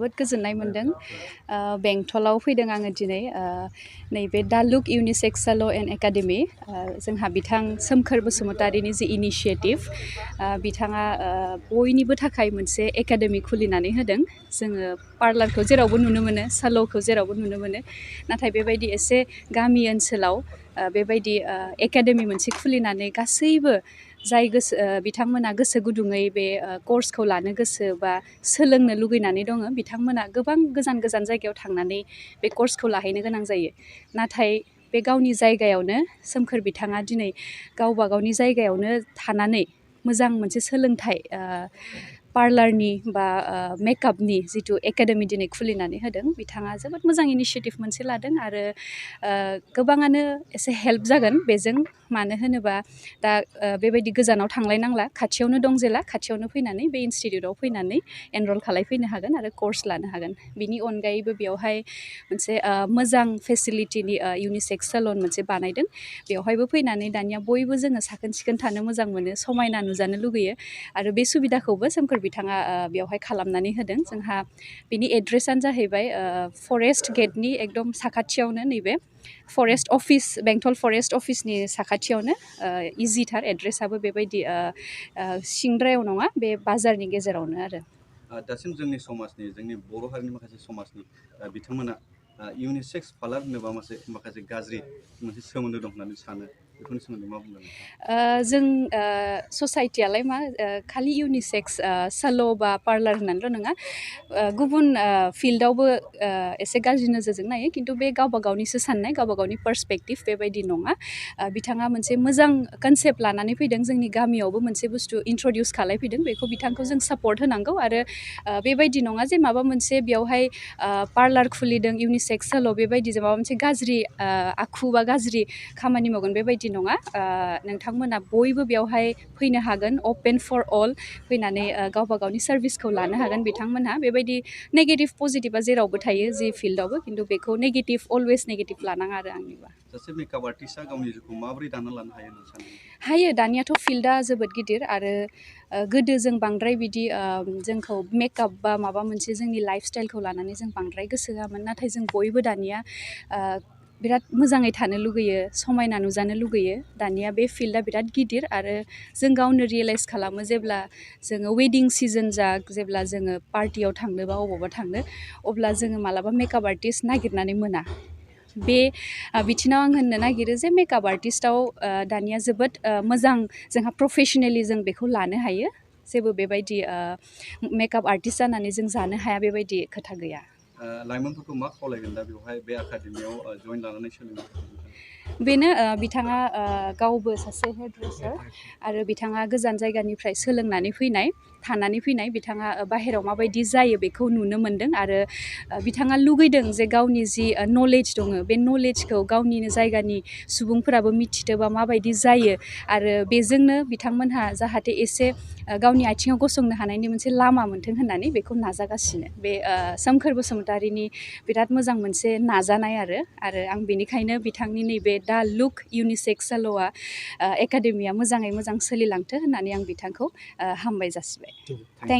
जोबोद गोजोननाय मोनदों बेंटलाव फैदों आङो दिनै नैबे टलआवब UNISEX Salon एन्ड एकाडेमि जोंहा बिथां सोमखोर बसुमतारीनि जि इनिशिएटिभ बिथाङा बयनिबो थाखाय मोनसे एकाडेमि खुलिनानै होदों जोङो पार्लारखौ जेरावबो नुनो मोनो साल'खौ जेरावबो नुनो मोनो नाथाय बेबायदि एसे गामि ओनसोलाव बेबायदि एकाडेमि मोनसे खुलिनानै गासैबो जाय गोसो बिथांमोना गोसो गुदुङै बे कर्सखौ लानो गोसो बा सोलोंनो लुगैनानै दङ बिथांमोना गोबां गोजान गोजान जायगायाव थांनानै बे कर्सखौ लाहैनो गोनां जायो नाथाय बे गावनि जायगायावनो सोमखोर बिथाङा दिनै गावबा गावनि जायगायावनो थानानै मोजां मोनसे सोलोंथाइ पार्लारनि बा मेकआपनि जिथु एकाडेमि दिनै खुलिनानै होदों बिथाङा जोबोद मोजां इनिशिएटिभ मोनसे लादों आरो गोबाङानो एसे हेल्प जागोन बेजों मानो होनोबा दा बेबायदि गोजानाव थांलायनांला खाथियावनो दं जेला खाथियावनो फैनानै बे इनस्टिट्युटआव फैनानै एनरल खालामफैनो हागोन आरो कर्स लानो हागोन बिनि अनगायैबो बेवहाय मोनसे मोजां फेसिलिटिनि UNISEX Salon मोनसे बानायदों बेवहायबो फैनानै दानिया बयबो जोङो साखोन सिखोन थानो मोजां मोनो समायना नुजानो लुगैयो आरो बे सुबिदाखौबो सोमखोर बिथाङा बेवहाय खालामनानै होदों जोंहा बिनि एड्रेसानो जाहैबाय फरेस्ट गेटनि एकदम साखाथियावनो नैबे फरेस्ट अफिस बेंटल फरेस्ट अफिसनि साखाथियावनो इजिथार एड्रेसाबो बेबायदि सिंद्रायाव नङा बे बाजारनि गेजेरावनो आरो दासिम जोंनि समाजनि जोंनि बर' हारिनि माखासे समाजनि बिथांमोना UNISEX पार्लार होनोबा माखासे गाज्रि मोनसे सोमोन्दो दं होननानै सानो बेफोरनि सोमोन्दै मा बुंगोन जों ससाइटियालाय मा खालि UNISEX Salon बा पार्लार होननानैल' नङा गुबुन फिल्डआवबो एसे गाज्रि नोजोरजों नायो खिन्थु बे गावबा गावनिसो साननाय गावबा गावनि पार्सपेक्टिभ बेबायदि नङा बिथाङा मोनसे मोजां कनसेप्ट लानानै फैदों जोंनि गामियावबो मोनसे बुस्थु इन्ट्रडिउस खालामफैदों बेखौ बिथांखौ जों सापर्ट होनांगौ आरो बेबायदि नङा जे माबा मोनसे बेवहाय पार्लार खुलिदों UNISEX Salon बेबायदि जे माबा मोनसे गाज्रि आखु बा गाज्रि खामानि मावगोन बेबायदि नङा नोंथांमोना बयबो बेवहाय फैनो हागोन अपेन फर अल फैनानै गावबा गावनि सार्भिसखौ लानो हागोन बिथांमोनहा बेबायदि नेगेटिभ पजिटिभा जेरावबो थायो जि फिल्डआवबो खिन्थु बेखौ नेगेटिभ अलवेज नेगेटिभ लानाङा आरो आंनिबा सासे मेकआप आर्टिस्टआ गावनि जिउखौ माबोरै दाना लानो हायो होनना सानो हायो दानियाथ' फिल्डआ जोबोद गिदिर आरो गोदो जों बांद्राय बिदि जोंखौ मेकआप बा माबा मोनसे जोंनि लाइफ स्टाइलखौ लानानै जों बांद्राय गोसो होआमोन नाथाय जों बयबो दानिया बिराद मोजाङै थानो लुगैयो समायना नुजानो लुगैयो दानिया बे फिल्डआ बिराद गिदिर आरो जों गावनो रियेलाइज खालामो जेब्ला जोङो वेडिं सिजन जेब्ला जोङो पार्टियाव थांनो बा अबावबा थांनो अब्ला जोङो मालाबा मेकआप आर्टिस्ट नागिरनानै मोना बे बिथिङाव आं होननो नागिरो जे मेकआप आर्टिस्टआव दानिया जोबोद मोजां जोंहा प्रफेसनेलि जों बेखौ लानो हायो जेबो बेबायदि मेकआप आर्टिस्ट जानानै जों जानो हाया बेबायदि खोथा गैया लाइमोनफोरखौ मा खावलायगोन दा बेवहाय बे एकाडेमियाव जइन लानानै सोलोंनो बेनो बिथाङा गावबो सासे हेयारड्रेसार आरो बिथाङा गोजान जायगानिफ्राय सोलोंनानै फैनाय थानानै फैनाय बिथाङा बाहेरायाव माबायदि जायो बेखौ नुनो मोनदों आरो बिथाङा लुगैदों जे गावनि जि नलेज दङ बे नलेजखौ गावनिनो जायगानि सुबुंफोराबो मिथिथोबा माबायदि जायो आरो बेजोंनो बिथांमोनहा जाहाथे एसे गावनि आथिङाव गसंनो हानायनि मोनसे लामा मोन्थों होननानै बेखौ नाजागासिनो बे सोमखोर बसुमतारीनि बिराद मोजां मोनसे नाजानाय आरो आं बेनिखायनो बिथांनि नैबे टलआवब UNISEX Salon एकाडेमिया मोजाङै मोजां सोलिलांथों होननानै आं बिथांखौ हामबाय जासिबाय थेंक